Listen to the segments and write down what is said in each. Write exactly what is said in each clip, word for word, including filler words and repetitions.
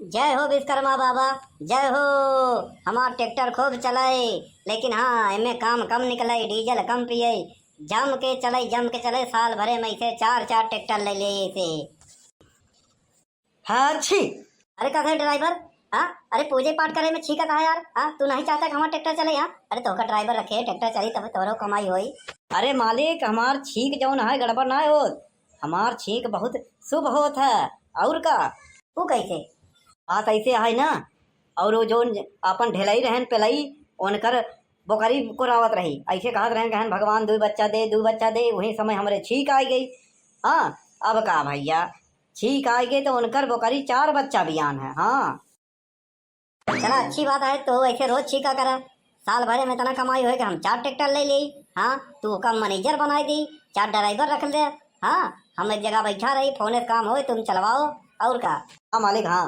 जय हो विश्वकर्मा बाबा, जय हो। हमार ट्रैक्टर खूब चले, लेकिन हाँ, एमे काम कम निकले, डीजल कम पिए। जम के चले, जम के चले, साल भरे में इसे चार चार ट्रैक्टर ले ले इसे। हाँ, छी। अरे का है ड्राइवर? हाँ, अरे पूजे पाठ करे में छींकत है यार। हाँ, तू नहीं चाहता कि हमार ट्रैक्टर चले? हाँ, अरे तोहका ड्राइवर रखे, ट्रैक्टर चली तब तोहरो कमाई होई। अरे मालिक, हमार छींक जौन है गड़बड़ ना होत, हमार छींक बहुत शुभ होत है। और का? ऊ कैसे? बात ऐसे है ना, और वो जौन अपन ढेलई रहन पेलई, उनकर बोकरी कोरावत रही, ऐसे कहत रहन, कहन भगवान दुई बच्चा दे, दुई बच्चा दे। वही समय हमरे छींक आई गई। हाँ, अब का भैया, छींक आई गई तो उनकर बोकरी चार बच्चा बियान है। हाँ, चला अच्छी बात है, तो ऐसे रोज छींका करा, साल भरे में इतना कमाई होए कि हम चार ट्रैक्टर ले लेई। हाँ, तू ओका मैनेजर बनाई दी, चार ड्राइवर रख ले। हाँ, हम एक जगह बैठा रही, फोने से काम होए, तुम चलवाओ। और का? हाँ मालिक, हाँ।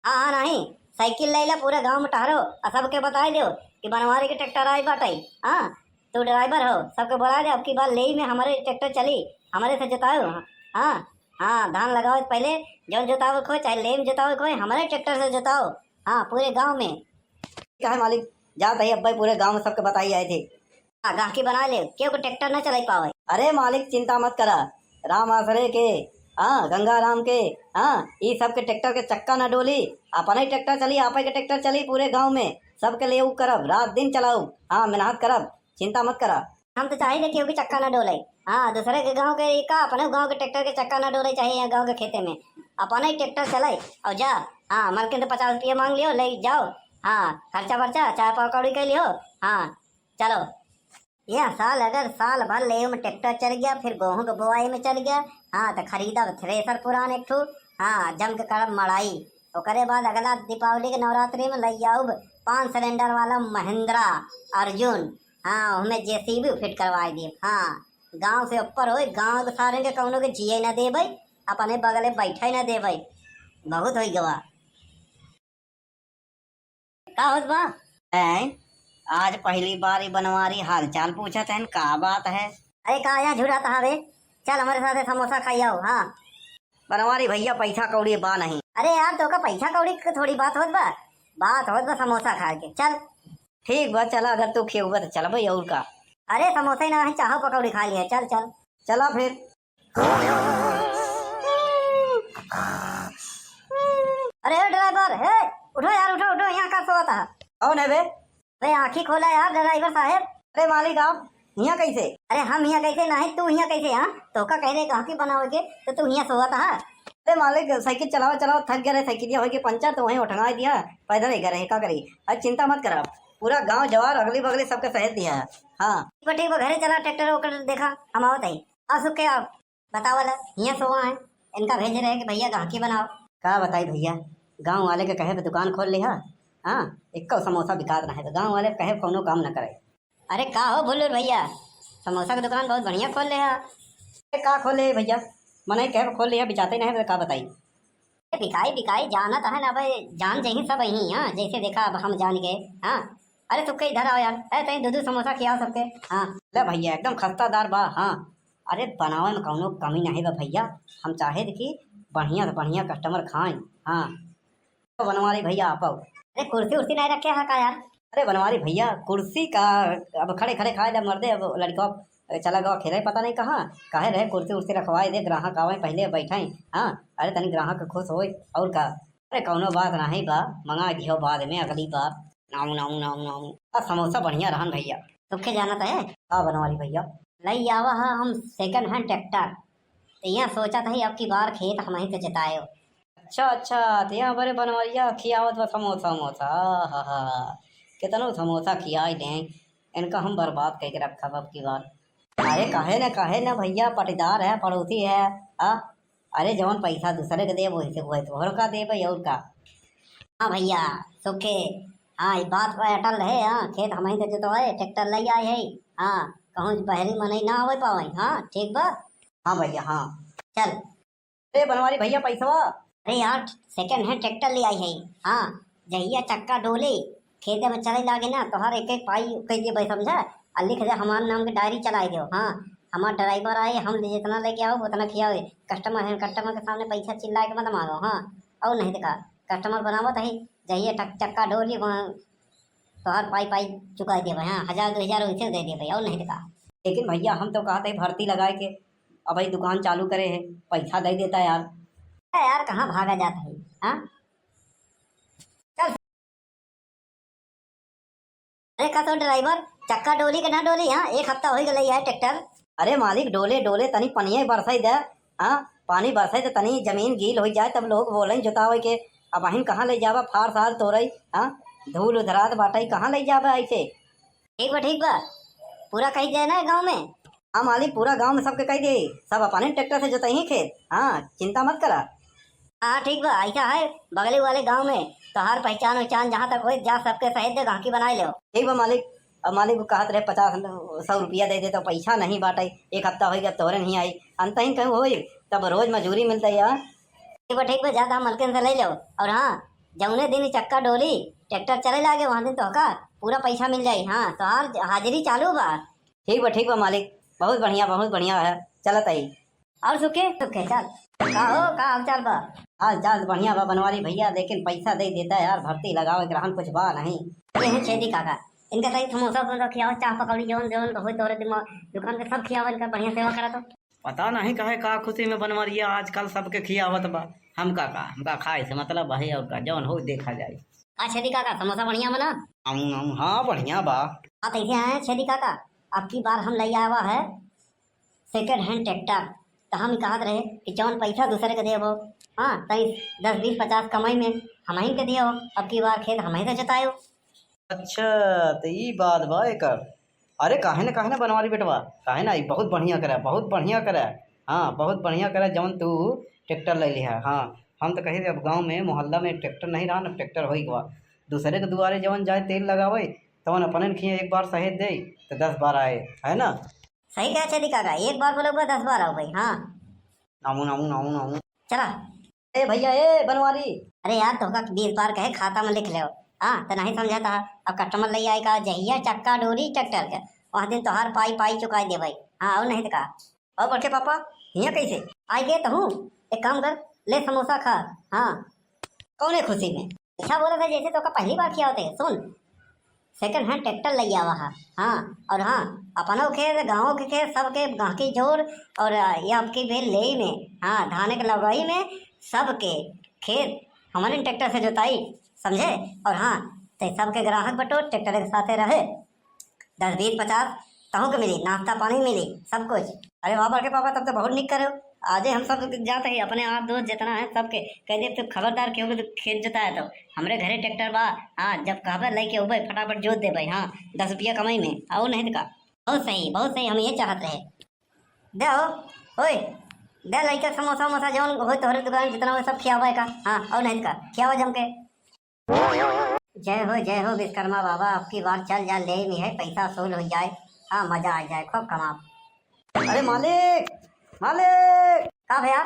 हाँ, हाँ, नहीं, साइकिल ले ला, पूरे गांव में टहरो, और सबके बताई दो कि बनवारी के ट्रैक्टर आई बाटे। हाँ, तू ड्राइवर हो, सबके बुला दे, अब की बार लेई में हमरे ट्रैक्टर चली, हमरे से जोताओ। हाँ, हाँ, धान लगाओ से पहले जौन जोतावे के होए, चाहे लेई में जोतावे के होए, हमरे ट्रैक्टर से जोताओ। हाँ, पूरे गांव में। ठीक है मालिक, जात ही अब्बे पूरे गांव में सबके बताई आए थे। हाँ, गाहकी बना ले, केहू के ट्रैक्टर न चलाई पावे। अरे मालिक, चिंता मत करा, राम आसरे के, हाँ, गंगाराम के, हाँ, ई सबके ट्रैक्टर के चक्का न डोली, अपने ट्रैक्टर चली, आपे के ट्रैक्टर चली पूरे गांव में, सबके ले ऊ करब, रात दिन चलाऊ, हाँ, मेहनत करब, चिंता मत करा। हम तो चाहिए केहू के चक्का न डोले, हाँ, दूसरे के गांव के का, अपने गांव के ट्रैक्टर के चक्का न डोले चाहिए, यहाँ गांव के खेते में अपने ही ट्रैक्टर चले। और जा, हाँ, मालकिन से पचास रुपया मांग लियो, ले जाओ, हाँ, खर्चा वर्चा चाय पकौड़ी कर लियो, हाँ, चलो। यह साल अगर साल भर लेव में ट्रैक्टर चल गया, फिर गेहूं के बोआई में चल गया, हाँ, तो खरीदब थ्रेसर पुरान एक ठो, हाँ, जम के करब मड़ाई। ओकरे बाद अगला दीपावली के नवरात्रि में लई आउब पाँच सिलेंडर वाला महिंद्रा अर्जुन, हाँ, ओहमे जेसीबी फिट करवाई देब, हाँ, गांव से ऊपर होई, गांव के सारे के कौनो के जिए न देबै, अपने बगले बैठे न देबै, बहुत होई गवा। का होत बा? हैं? आज पहली बार ई बनवारी हालचाल पूछत हन, का बात है? अरे का यहाँ झुरात हवे? चल हमरे साथे समोसा खाई आओ। हाँ। बनवारी भैया, पैसा कौड़ी बा नहीं। अरे यार, तोका पैसा कौड़ी के थोड़ी बात होत बा, बात होत बा समोसा खाए के। चल। ठीक बा, चला, अगर तू खियउबा तो चलबे, और का। अरे समोसा ही ना है, चाहो पकौड़ी खा लिया, चल चल। चला फिर। अरे ड्राइवर, हे, उठो यार, उठो, उठो, यहाँ का सोवत है? कौन है बे? अरे आँखी खोला यार ड्राइवर साहेब। अरे मालिक, आप हियाँ कैसे? अरे हम हियाँ कैसे नहीं, तू हियाँ कैसे? हाँ, तोका कह रहे गाहकी बनावे के, तो तू हियाँ सोवत है? अरे मालिक, साइकिल चलावा चलावा थक गया रहे, साइकिलिया होई के पंचर, तो वहीं उठंगा दिया, पैदल ही गए रहे, का करी? अरे चिंता मत करा, पूरा गांव जवार अगली बगली सबके सहेज दिया है। हाँ। ठीक बा, ठीक बा, घरे चला, ट्रैक्टर ओकर देखा, हम आवत है। आ सुख के आओ। बतावा ला, हियाँ सोवा है, इनका भेजे रहे कि भैया गाहकी बनाओ। का बताई भैया, गाँव वाले के कहे पे दुकान खोल लिहा, हाँ, इक्को समोसा बिकात ना है, तो गाँव वाले के कहे पे कौनो काम ना करे। अरे का हो भुल्लुर भैया, समोसा के दुकान बहुत बढ़िया खोल लिहा। अरे का खोले भैया, मनई कहे पे खोल लिहा, बिचाते नहीं, तो का बताई। ए, बिकाई, बिकाई, जानत है ना भाई, जान जही सब यही, हाँ, जैसे देखा अब हम जान गए, हाँ। अरे तू के इधर आओ यार, ए, तई दू दू समोसा खियाओ सबके, हाँ। ले भैया, एकदम खस्तादार बा, हाँ। अरे बनावे में कौनो कमी नहीं बा भैया, हम चाहे कि बढ़िया से बढ़िया कस्टमर खाएं, हाँ। तो बनवारी भैया आप आओ। अरे कुर्सी उर्सी नहीं रखे है का यार? अरे बनवारी भैया, कुर्सी का, अब खड़े खड़े खाए ले मर्दे, अब लड़का चला गवा खेले पता नहीं कहाँ, काहे रहे कुर्सी उर्सी रखवाए दे, ग्राहक आवे पहले बैठे। हाँ, अरे तनी ग्राहक खुश होए और का। अरे कौनो बात नहीं बा, मंगा दियो बाद में अगली बार। नाऊ, नाऊ, नाऊ, नाऊ। आ समोसा बढ़िया रहन भैया। तुमके जानत है? का बनवारी भैया? लई आवा है हम second hand ट्रैक्टर, तो यहाँ सोचा था अब की बार खेत हम ही से जिताए। अच्छा, अच्छा, तो यहाँ बड़े बनवरिया खियावत बा समोसा वमोसा। आहा, कितनो समोसा खियाई दें, इनका हम बर्बाद करके रखब अब की बार। अरे काहे ना, काहे ना भैया, पटीदार है, पड़ोसी है। आ, अरे जवन पैसा दूसरे के देब, वही से वही तोहर का देब, और का। हाँ भैया, सुखे, हाँ, ई बात पर अटल रहे, हाँ, खेत हम ही से जोतवाए, ट्रैक्टर ले आए है, हाँ, कहूँ बहरी मनई ना आवे पावे, हाँ, ठीक बा। हाँ भैया, हाँ। चल, ए बनवारी भैया, पैसवा। अरे यार, second hand ट्रैक्टर ले आई है। हाँ, जहिया चक्का डोले, खेते में चले लागे ना, तोहर एक एक पाई कह दिए भाई, समझा? आ लिख दे, हमार नाम के डायरी चलाए दो। हाँ, हमार ड्राइवर आए, हम जितना लेके आओ उतना खियाओ। कस्टमर है, कस्टमर के सामने पैसा चिल्लाए के मत मांगो। हाँ, और नहीं तो का। कस्टमर बनावत है, जहिए टक-, चक्का डोली, वहाँ तोहार पाई पाई चुकाई देबे, हाँ, हजार दो हजार वैसे दे देबे, और नहीं तो का। लेकिन भैया, हम तो कहत है भर्ती लगाए के, अब भाई दुकान चालू करे है, पैसा दे देता यार। अरे यार, कहाँ भागा जात है, हाँ? चल। अरे का तो ड्राइवर, चक्का डोली के ना डोली, हाँ, एक हफ्ता हो गए यार ट्रैक्टर। अरे मालिक, डोले डोले, तनी पनिया बरसाई दे, हाँ, पानी बरसाई तो तनी जमीन गील हो जाए, तब लोग बोले जोतावे के। अब अहिन कहाँ ले जाबा, फार सार तोरई, हाँ, धूल उधरात बाटई, कहाँ ले जाबा ऐसे? ठीक बा, ठीक बा, पूरा कही दे ना गाँव में। हाँ मालिक, पूरा गाँव में सबके कही दे, सब अपने ट्रैक्टर से जोतई खेत। हाँ, चिंता मत करा। हाँ ठीक बा, ऐसा है, बगली वाले गाँव में तोहार पहचान उहचान जहाँ तक होई, जा सबके सहेज दे, गाहकी बनाए लेव। ठीक बा मालिक। अब मालिक कहत रहे पचास, सौ रुपया दे दे, तो पैसा नहीं बाटे, एक हफ्ता होई गया, तोहरे नहीं आई, अंतहीन कहूँ होई, तब रोज मजूरी मिलता है यार। ठीक बा, ठीक बा, जा दाम मलकिन से ले लेव। और हाँ, जौने दिन ई चक्का डोली, ट्रैक्टर चले लागे, वहाँ दिन तोहका पूरा पैसा मिल जाई। हाँ, तोहार हाजिरी चालू बा। ठीक बा, ठीक बा मालिक, बहुत बढ़िया, बहुत बढ़िया है, चलत आई। और सुखे, सुखे, चल। का हो, का हाल चाल बा? हाल चाल बढ़िया बा बनवारी भैया, लेकिन पैसा दे देता यार, भर्ती लगावे के रहन, कुछ बा नहीं। ये है छेदी काका, इनका तनी समोसा वमोसा खियाओ, चाह पकौड़ी, जौन जौन होई तोरे दिमाग, दुकान पे सब खियाओ, इनका बढ़िया सेवा करा तो। पता नहीं काहे का खुशी में बनवरिया आजकल सबके खियावत बा। हमका का, हमका खाए से मतलब है, और का, जौन हो देखा जाए। आ छेदी काका, समोसा बढ़िया बना? अम, अम, हाँ, बढ़िया बा। आ तो ऐसे हैं छेदी काका, अब की बार हम ले आवा है सेकंड हैंड ट्रैक्टर, तो हम कहत रहे कि जौन पैसा दूसरे के देबो, हाँ, तो इस दस बीस पचास कमाई में हमहिन के दियो, अब की बार खेत हमहिन से जोतायो। अच्छा, तो ई बात बा एकर। अरे काहे न, काहे न बनवारी बेटवा, काहे न, ई बहुत बढ़िया करे, बहुत बढ़िया करे। हाँ, बहुत बढ़िया करे जौन तू ट्रैक्टर ले लिहा। हाँ, हम तो कही अब गाँव में, मोहल्ला में ट्रैक्टर नहीं रहा, अब ट्रैक्टर होई गवा। दूसरे के दुआरे जौन जाए तेल लगावे, तवन अपने खिए एक बार सहेज दे, तो दस बार आए, है ना? सही कहा छेदी काका, एक बार बोले ऊपर दस बार आओ भाई। हाँ। नामू, नामू, नामू, नामू। चला। ए भैया, ए बनवारी। अरे यार, तोहका बीस बार कहे खाता में लिख लेव। हाँ, तो नहीं समझा था। अब कस्टमर ले आए का, जहिया चक्का डोरी ट्रैक्टर के, वहाँ दिन तोहार पाई पाई चुकाई दे भाई। हाँ, और नहीं तो का। और बड़के पापा, हियाँ कैसे? आइ गए तहूँ? एक काम कर, ले समोसा खा। हाँ। कौने खुशी में? ऐसा बोला था जैसे तोका पहली बार खियावत है। सुन, सेकंड हैंड ट्रैक्टर ले आवा है। हाँ, और हाँ, अपनो खेत, गाँव के खेत, सबके गाँव की जोड़, और आ, ये आपकी भी लेई में, हाँ, धान के लगवाई में, सबके खेत हमारे ट्रैक्टर से जोताई, समझे? और हाँ, ते सबके ग्राहक बटो, ट्रैक्टर के साथे रहे। दस, बीस, पचास, तहूँ के मिली, नाश्ता पानी मिली, सब कुछ। अरे वाह बड़के पापा, तब तो बहुत निक करे हो। आजे हम सब जाते हैं, अपने आप दोस्त जितना है सबके कह दे, तू खबरदार केहू के तू खेत जोताए तो हमरे घरे ट्रैक्टर बा। हाँ, जब कहबे लेके अउबे, फटाफट जोत देबे। हाँ, दस रुपया कमाई में, और नहीं तो का। बहुत सही, बहुत सही, हम ये चाहत रहे। दे हो, ओए, दे लइका समोसा वमोसा जौन होय तोहरे दुकान जितना होय सब खियावे का। हाँ, और नहीं तो का, खियावा जम के। जय हो, जय हो विश्वकर्मा बाबा, अब की बार चल जा ले में है, पैसा वसूल हो जाए। हाँ, मजा आ जाए, खूब कमाओ। अरे मालिक, मालिक। का भैया?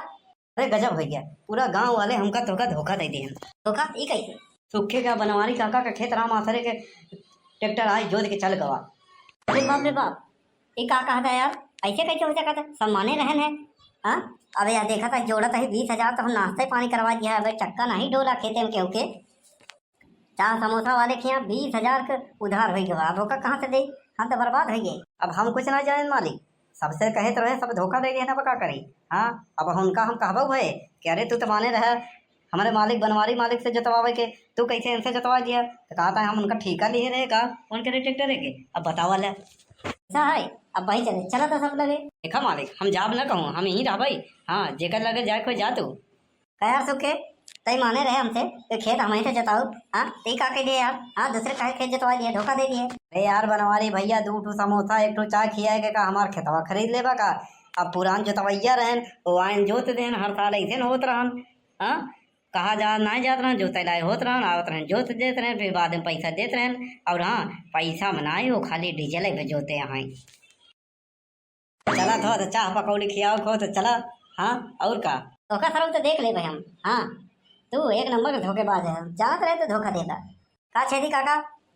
अरे गजब हो गया, पूरा गांव वाले हमका तोहका धोखा दे दिहन। धोखा? ई कैसे? सुखे का बनवारी काका का खेत राम आसरे के ट्रैक्टर आए जोत के चल गवा। अरे बाप रे बाप, ई का कहत है यार? ऐसे कैसे हो सकत है? सब माने रहन है। हाँ? अबे यार देखा था, जोड़त है बीस हजार तो हम नाश्ते पानी करवा दिया है। अबे चक्का नहीं डोला खेते में केहू के। चाह समोसा वाले के यहाँ बीस हजार के उधार होई गवा, अब ओका कहाँ से दे? हम तो बर्बाद हो गए। अब हम कुछ ना जाने मालिक, सबसे कहे तो रहे, सब धोखा दे दिए ना, अब का करी? हाँ, अब उनका हम कहबो भए कि अरे तू तो माने रहे, हमारे मालिक बनवारी मालिक से जतवावे के, तू कैसे इनसे जतवा दिया? तो कहा था हम उनका ठीका लिए रहे का, उनके ट्रैक्टर है के? अब बतावा ले। ऐसा है, अब वही चले, चला तो सब लगे। देखा मालिक, हम जाब ना कहूँ, हम यहीं रहबे। हाँ, जेकर लगे जाए कोई जा तू। का यार सुखे, तई माने रहे हमसे कि खेत हमहीं से जताऊ, हाँ, तई का कह दिए यार? हाँ, दूसरे काहे खेत जतवा दिए, धोखा दे दिए। अरे यार बनवारी भैया, दू ठो समोसा, एक ठो चाय खियाए के का हमार खेतवा खरीद लेबा का? अब पुरान जोतवैया रहन, वो आयन जोत देन, हर साल ऐसे न होत रहन। हाँ, कहा जा, नाहीं जात रहन, जोते लाए होत रहन, आवत रहन, जोत देत रहन, फिर बाद में पैसा देत रहन। और हाँ, पैसा में नाहीं, वो खाली डीजल पे जोते हैं। चला थो तो चाह पकौड़ी खियाओ खो तो चला। हाँ, और का? धोखा सरऊ तो देख लेबे हम। हाँ, तू एक नंबर के धोखेबाज है, हम जानत रहे तो धोखा देता। का छेदी काका?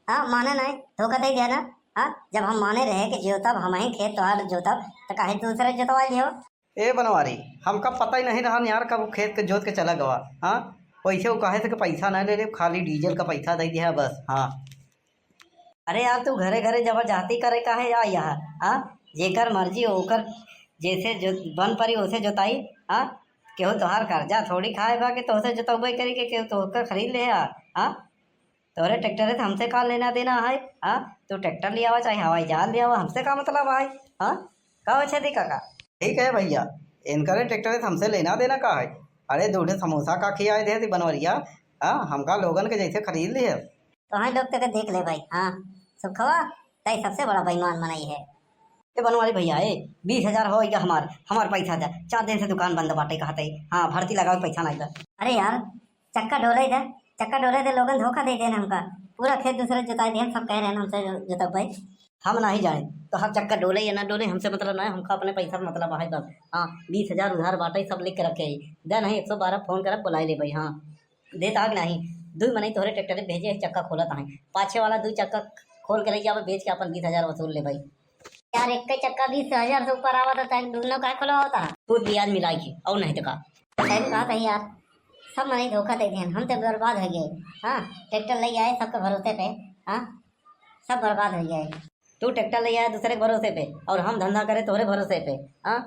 हाँ, माने नहीं, धोखा दे दिया ना। हाँ, जब हम माने रहे कि जोतब, हम ही खेत तोहार जोतब, तो काहे दूसरे जोतवा लियो? ए बनवारी, हमका पता ही नहीं रहन यार, कब खेत के जोत के चला गवा। हाँ, वैसे वो कहे थे कि पैसा ना ले ले, खाली डीजल का पैसा दे दिया बस। हाँ। अरे यार, तू घरे घरे जबरदस्ती करे का है या यहाँ? हाँ, जेकर मर्जी हो, ओकर जैसे जो बन परी, ओसे जोताई। हाँ, केहू तोहार कर्जा थोड़ी खाए बा कि तोहसे जोतौबे करी के केहू तोहकर खरीद ले। हाँ, हाँ, तोहरे ट्रैक्टर से हमसे का लेना देना है? हाँ, तू ट्रैक्टर ले आवा चाहे हवाई जहाज ले आवा, हमसे का मतलब है? हाँ, का हो छेदी काका? ठीक है भैया, इनकरे ट्रैक्टर से हमसे लेना देना का है? अरे, दो ठे समोसा का खियाए दे थी बनवरिया। हाँ, हमका लोगन के जैसे खरीद लिए। तो हाँ, लोग तक देख ले भाई। हाँ, सुखवा, तई सबसे बड़ा बेईमान मनई है। ए बनवारी भैया, ए, बीस हजार हो गया हमार, हमार पैसा दे। चार दिन से दुकान बंद बाटे, कहते, हाँ, भर्ती लगावे, पैसा नहीं बा। अरे यार, चक्का डोले दे, चक्का डोले दे, लोगन धोखा दे देन हमका। पूरा खेत दूसरे जोताई देन, सब कह रहे हैं हमसे जोतब भाई। हम नहीं जाने, तो हर चक्का डोले या ना डोले, हमसे मतलब ना है, हमका अपने पैसा से मतलब है बस। हाँ, बीस हजार उधार बाटे, सब लिख के रखे है। दे नहीं, एक सौ बारह फोन करब, बुलाए ले भाई। हाँ, देत आग नहीं, दुई मनई तोहरे ट्रैक्टर भेजे है, चक्का खोलत हैं, पाछे वाला दुई चक्का खोल के ले जावे, बेच के अपन बीस हजार वसूल ले भाई। यार, एक के चक्का बीस हजार से ऊपर आवा तो तैं दोनों काहे खोलवावत है? सूद ब्याज मिलाई के, और नहीं तो का। सही बात है यार, सब मनई धोखा दे देन, हम तो बर्बाद हो गए। हाँ, ट्रैक्टर ले आए सबके भरोसे पे। हाँ, सब बर्बाद हो गए। तू ट्रैक्टर ले आए दूसरे के भरोसे पे, और हम धंधा करे तोहरे भरोसे पे। हाँ,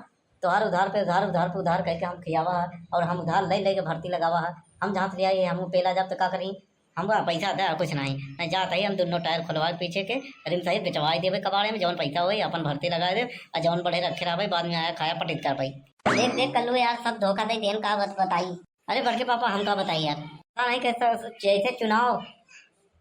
तोहार उधार पे उधार, उधार पे उधार कह के हम खियावा है, और हम उधार ले लेके भर्ती लगावा है। हम जहाँ से ले आई, हम पेला जाब तो का करी? हम बा पैसा दे, कुछ नहीं, नहीं जात है, हम दोनों टायर खोलवा के पीछे के रिम सहित बेचवाई देवे कबाड़े में, जौन पैसा होई अपन भर्ती लगा दे, और जौन बढ़े रखे रहबे, बाद में आया खाया पटित कर पाई। देख, देख कल्लू यार, सब धोखा दे देन, का बात बताई? अरे बड़के पापा, हम का बताई यार, पता नहीं कैसा, जैसे चुनाव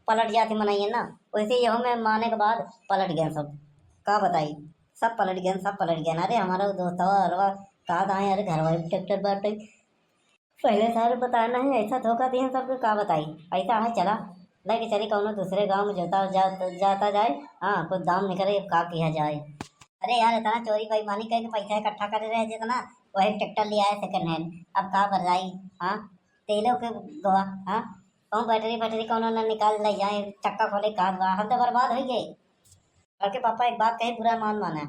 पलट जाती मनई है ना, वैसे यहू में माने के बाद पलट गए सब। का बताई, सब पलट गए, सब पलट गए। अरे हमारा दोस्तवा अरवा कहा था, अरे घर वाले ट्रैक्टर बाटे, पहले सारे बताया नहीं, ऐसा धोखा दिए सबके, का बताई। ऐसा है, चला लेके चली कौनो दूसरे गांव में जोता जा, जाता जाए। हाँ, कुछ दाम निकले, का किया जाए। अरे यार, इतना चोरी बेईमानी करके पैसा इकट्ठा करे रहे जितना, वही ट्रैक्टर ले आए सेकंड हैंड। अब का बताई? हाँ, तेलों के गोवा। हाँ, कहूँ बैटरी फैटरी कौनो न निकाल ले जाए, चक्का खोले का बा, हम तो बर्बाद हो गए। बड़के पापा एक बात कही, बुरा मान माना,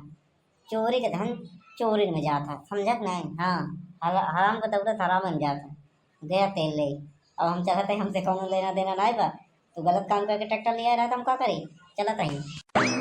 चोरी के धन चोरी में जात है, समझत नहीं? हाँ, हरा-, हराम के दौलत हराम में जात है। गया तेल ले, अब हम चलत है, हमसे कौनो लेना देना नहीं बा। तू गलत काम करके ट्रैक्टर ले आए रहा, तो हम का करी? चलत है।